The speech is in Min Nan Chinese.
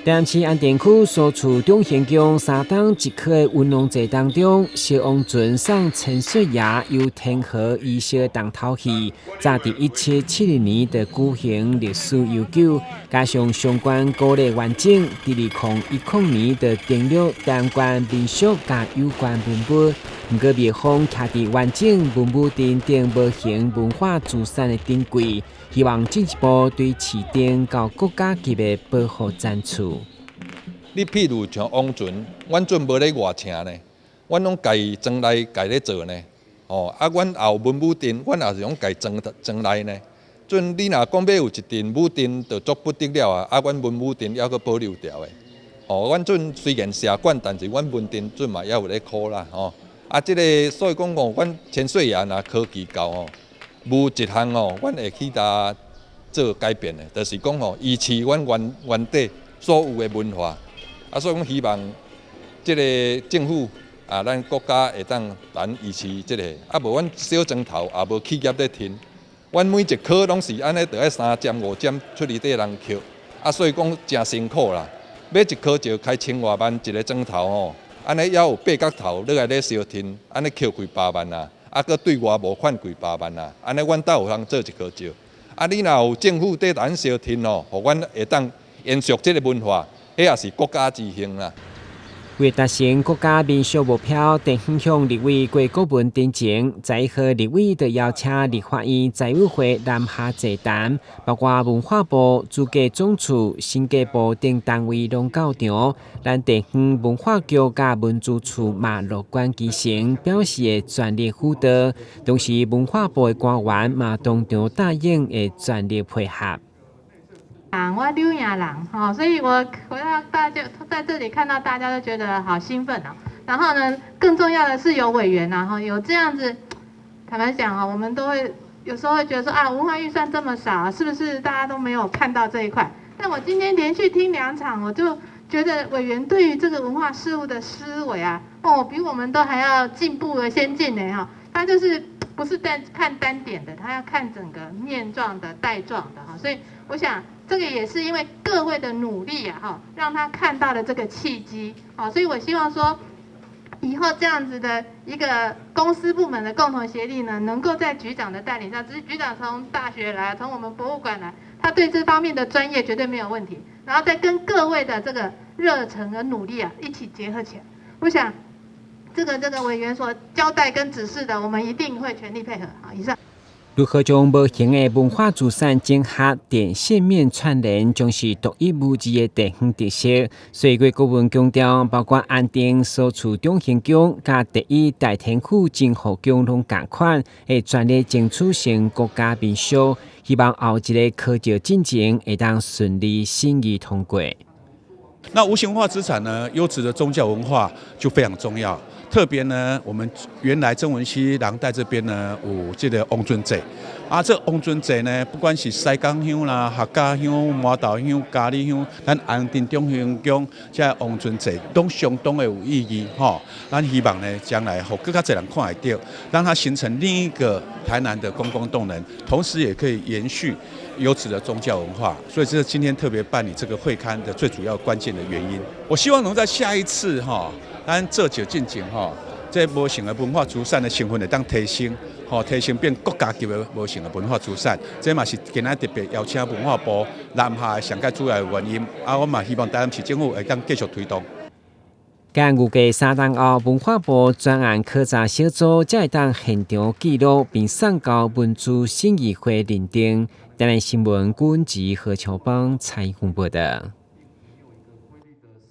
台南市安定區蘇厝中興宮三冬一晷的文龍祭當中，燒王船送千歲爺由天河儀式重頭戲，早佇1772年就舉行，歷史悠久，加上相關古禮完整，佇2010年就登錄台南縣民俗佮有關文物。毋過廟方徛佇完整文物殿頂無形文化資產的頂櫃，希望進一步對市定到國家級的保護展出。你譬如像王船，阮陣無咧外請呢，阮攏家己莊內家咧做呢。哦，啊，阮也有文武陣，阮也是攏家莊莊內呢。陣你若講欲有一陣武陣，就足不得了啊！啊，阮文武陣猶閣保留著的。哦，阮陣雖然社管，但是阮文陣陣嘛猶有咧考啦，吼。啊，這个所以講吼，阮千歲爺若科技到吼，無一項吼，阮會去共做改變的，就是講吼，維持阮原原底所有的文化。啊，所以講希望這个政府啊，咱國家會當咱維持這个，啊，無阮小莊頭也無企業咧停，阮每一科攏是按呢，著愛3針5針出去綴人抾，啊，所以講誠辛苦啦。買一箍石開千外萬一个莊頭吼。按呢猶有八角頭落來咧燒天，按呢抾幾百萬啊，啊，閣對外募款幾百萬啊，按呢阮才有通做一箍石。啊，你若有政府綴咱燒天吼，予阮會當延續這个文化，彼也是國家之幸啦。為達成國家民俗目標，地方鄉立委郭國文陣前，11號立委就邀請立法院財委會南下座談，包括文化部、主計總處、審計部等單位攏到場。咱地方文化局佮文資處嘛樂觀其成，表示會全力輔導。同時，文化部的官員嘛當場答應會全力配合。啊，我柳營人，吼，所以我回到大家在這裡看到大家都覺得好興奮哦。然後呢，更重要的是有委員啊，哈，有這樣子，坦白講啊，我們都會有時候會覺得說啊，文化預算這麼少，是不是大家都沒有看到這一塊？但我今天連續聽兩場，我就覺得委員對於這個文化事務的思維啊，哦，比我們都還要進步和先進呢，哈。他就是不是單看單點的，他要看整個面狀的、帶狀的，哈。所以我想，這個也是因為各位的努力啊，哈，讓他看到了這個契機，好，所以我希望說，以後這樣子的一個公私部門的共同協力呢，能夠在局長的帶領下，只是局長從大學來，從我們博物館來，他對這方面的專業絕對沒有問題，然後再跟各位的這個熱忱和努力啊，一起結合起來，我想，這個委員所交代跟指示的，我們一定會全力配合。好，以上。如何將無形的文化資產整合點線面串聯，將是獨一無二的地方特色。所以郭國文強調，包括安定蘇厝中興宮、佮第一大天府真福宮攏仝款，會全力爭取成國家民俗，希望後一个考石進程會當順利審議通過。那無形文化資產呢？優質的宗教文化就非常重要。特別呢，我們原來曾文溪廊帶這邊呢，有這个王船祭啊，這王船祭呢，不管是西港鄉啦、客家鄉、麻豆鄉、佳里鄉，咱安定中興宮這王船祭攏相當的有意義吼。咱希望呢，將來予閣較濟人看會著，讓它形成另一個台南的觀光動能，同時也可以延續優質的宗教文化。所以這是今天特別辦理這個會勘的最主要關鍵的原因。我希望能在下一次哈。咱做石進前吼，這無形的文化資產的身份會當提升，吼提升變國家級的無形的文化資產。這嘛是今仔特別邀請文化部南下上蓋主要的原因。啊，我嘛希望台南市政府會當繼續推動。佮預計3冬後，文化部專案考察小組才會當現場記錄，並送交文資審議會認定。台南新聞郭文吉何秋邦採訪報道。